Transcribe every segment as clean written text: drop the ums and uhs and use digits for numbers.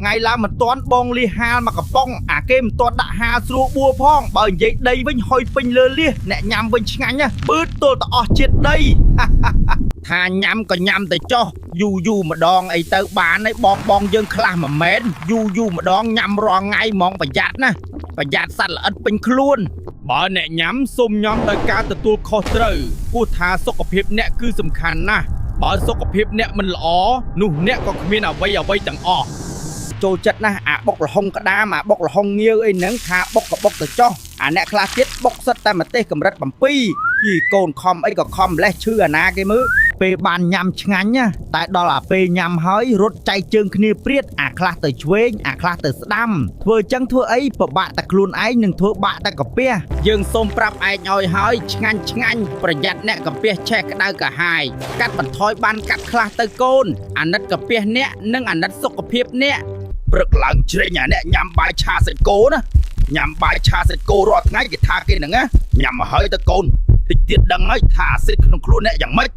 ថ្ងៃឡើងមិនទាន់បងលៀសហាលមកកំប៉ុងអាគេមិនទាន់ដាក់ហាលស្រួលបួផងបើនិយាយដីវិញហុយពេញលើលៀសអ្នកញ៉ាំវិញឆ្ងាញ់ណាស់បឺតទល់តែអស់ជាតិដី ថាញ៉ាំក៏ញ៉ាំទៅចុះយូរយូរម្ដងអីទៅបានហើយបងបងយើងខ្លះមិនមែនយូរយូរម្ដងញ៉ាំរាល់ថ្ងៃហ្មងប្រយ័ត្នណាប្រយ័ត្នសត្វល្អិតពេញខ្លួន បើអ្នកញ៉ាំសូមញ៉ាំដោយការទទួលខុសត្រូវព្រោះថាសុខភាពអ្នកគឺសំខាន់ណាស់បើសុខភាពអ្នកមិនល្អនោះអ្នកក៏គ្មានអ្វីអ្វីទាំងអស់ចូលចិត្តណាស់អាបុកល្ហុងក្តាមអាបុកល្ហុងងាវអីហ្នឹងថាបុកក៏បុកទៅចោះអាអ្នកខ្លះទៀតបុកសិតតែម្ទេសកម្រិត7យីកូនខំអីក៏ខំម្លេះឈឺអាណាគេមើលពេលបានញ៉ាំឆ្ងាញ់ណាតែដល់អាពេលញ៉ាំហើយរត់ចែកជើងគ្នាព្រាតអាខ្លះទៅឆ្វេងអាខ្លះទៅស្ដាំធ្វើចឹងធ្វើអីពិបាកតែខ្លួនឯងនឹងធ្វើបាក់តែកាពះយើងសូមប្រាប់ឯងឲ្យហើយឆ្ងាញ់ឆ្ងាញ់ប្រយ័ត្នអ្នកកាពះឆេះក្តៅកាហាយកាត់បន្ថយបានកាត់ខ្លះទៅកូនអាណិតកាពះអ្នកនិងអាណិតសុខភាពអ្នក ព្រឹកឡើងជ្រេញអាអ្នកញ៉ាំបាយឆាសាច់គោណាញ៉ាំបាយឆាសាច់គោរាល់ថ្ងៃគេថាគេហ្នឹងណាញ៉ាំមកហើយទៅកូនតិចទៀតដឹងហើយថាអាស៊ីតក្នុងខ្លួនអ្នកយ៉ាងម៉េច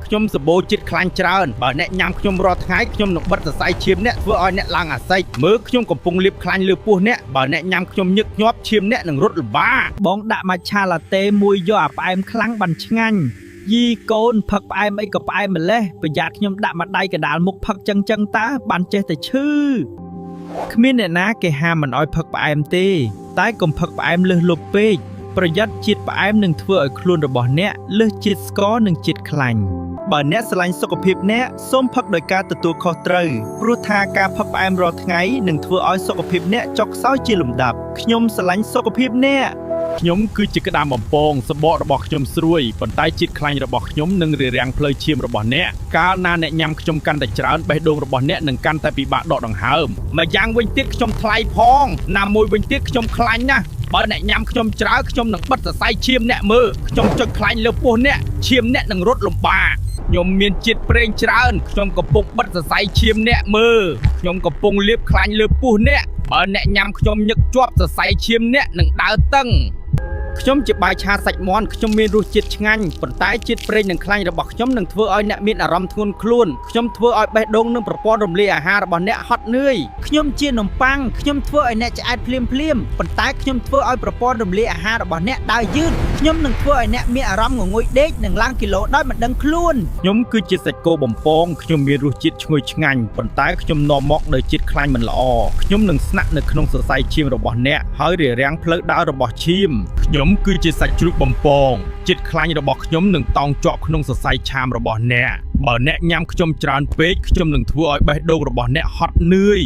ខ្ញុំសម្បូរជាតិខ្លាញ់ច្រើនបើអ្នកញ៉ាំខ្ញុំរាល់ថ្ងៃខ្ញុំនឹងបិទសរសៃឈាមអ្នកធ្វើឲ្យអ្នកឡើងអាស៊ីតមើលខ្ញុំកំពុងលាបខ្លាញ់លើពោះអ្នកបើអ្នកញ៉ាំខ្ញុំញឹកញាប់ឈាមអ្នកនឹងរត់លំបាក បងដាក់មកឆាឡាតេមួយយកអាផ្អែមខ្លាំងបានឆ្ងាញ់យីកូនផឹកផ្អែមអីក៏ផ្អែមម្លេះប្រយ័ត្នខ្ញុំដាក់មកដៃកណ្ដាលមុខផឹកចឹងចឹងតើបានចេះតែឈឺគ្មានអ្នកណាគេហាមមិនអោយផឹកផ្អែមទេ តែកុំផឹកផ្អែមលើសលប់ពេកប្រយ័ត្នជាតិផ្អែមនឹងធ្វើឲ្យខ្លួនរបស់អ្នកលើសជាតិស្ករនិងជាតិខ្លាញ់បើអ្នកស្រឡាញ់សុខភាពអ្នកសូមផឹកដោយការទទួលខុសត្រូវព្រោះថាការផឹកផ្អែមរាល់ថ្ងៃនឹងធ្វើឲ្យសុខភាពអ្នកចុះខ្សោយជាលំដាប់ខ្ញុំស្រឡាញ់សុខភាពអ្នក ខ្ញុំគឺជាក្តាមបំពងសបករបស់ខ្ញុំស្រួយប៉ុន្តែជាតិខ្លាញ់របស់ខ្ញុំនឹងរារាំងផ្លូវឈាមរបស់អ្នកកាលណាអ្នកញ៉ាំខ្ញុំកាន់តែច្រើនបេះដូងរបស់អ្នកនឹងកាន់តែពិបាកដកដង្ហើម ម្យ៉ាងវិញទៀតខ្ញុំថ្លៃផងណាមួយវិញទៀតខ្ញុំខ្លាញ់ណាស់បើអ្នកញ៉ាំខ្ញុំច្រើនខ្ញុំនឹងបិទសរសៃឈាមអ្នកមើលខ្ញុំចុចខ្លាញ់លើពោះអ្នកឈាមអ្នកនឹងរត់លំបាកខ្ញុំមានជាតិប្រេងច្រើនខ្ញុំកំពុងបិទសរសៃឈាមអ្នកមើលខ្ញុំកំពុងលាបខ្លាញ់លើពោះអ្នកបើអ្នកញ៉ាំខ្ញុំញឹកជាប់សរសៃឈាមអ្នកនឹងដើរតឹងខ្ញុំជាបាយឆាសាច់មាន់ខ្ញុំមានរសជាតិឆ្ងាញ់ប៉ុន្តែជាតិប្រេងនិងខ្លាញ់របស់ខ្ញុំនឹងធ្វើឲ្យអ្នកមានអារម្មណ៍ធ្ងន់ខ្លួនខ្ញុំធ្វើឲ្យបេះដូងនិងប្រព័ន្ធរំលាយអាហាររបស់អ្នកហត់នឿយ ខ្ញុំជានំប៉័ងខ្ញុំធ្វើឲ្យអ្នកឆ្អែតភ្លាមភ្លាមប៉ុន្តែខ្ញុំធ្វើឲ្យប្រព័ន្ធរំលាយអាហាររបស់អ្នកដើរយឺតខ្ញុំនឹងធ្វើឲ្យអ្នកមានអារម្មណ៍ងងុយដេកនិងឡើងគីឡូដោយមិនដឹងខ្លួន ខ្ញុំគឺជាសាច់គោបំពងខ្ញុំមានរសជាតិឈ្ងុយឆ្ងាញ់ប៉ុន្តែខ្ញុំនាំមកនូវជាតិខ្លាញ់មិនល្អខ្ញុំនឹងស្នាក់នៅក្នុងសរសៃឈាមរបស់អ្នកហើយរារាំងផ្លូវដើររបស់ឈាមខ្ញុំគឺជាសាច់ជ្រូកបំពងជាតិខ្លាញ់របស់ខ្ញុំនឹងតោងជាប់ក្នុងសរសៃឆាមរបស់អ្នកបើអ្នកញ៉ាំខ្ញុំច្រើនពេកខ្ញុំនឹងធ្វើឲ្យបេះដូងរបស់អ្នកហត់នឿយ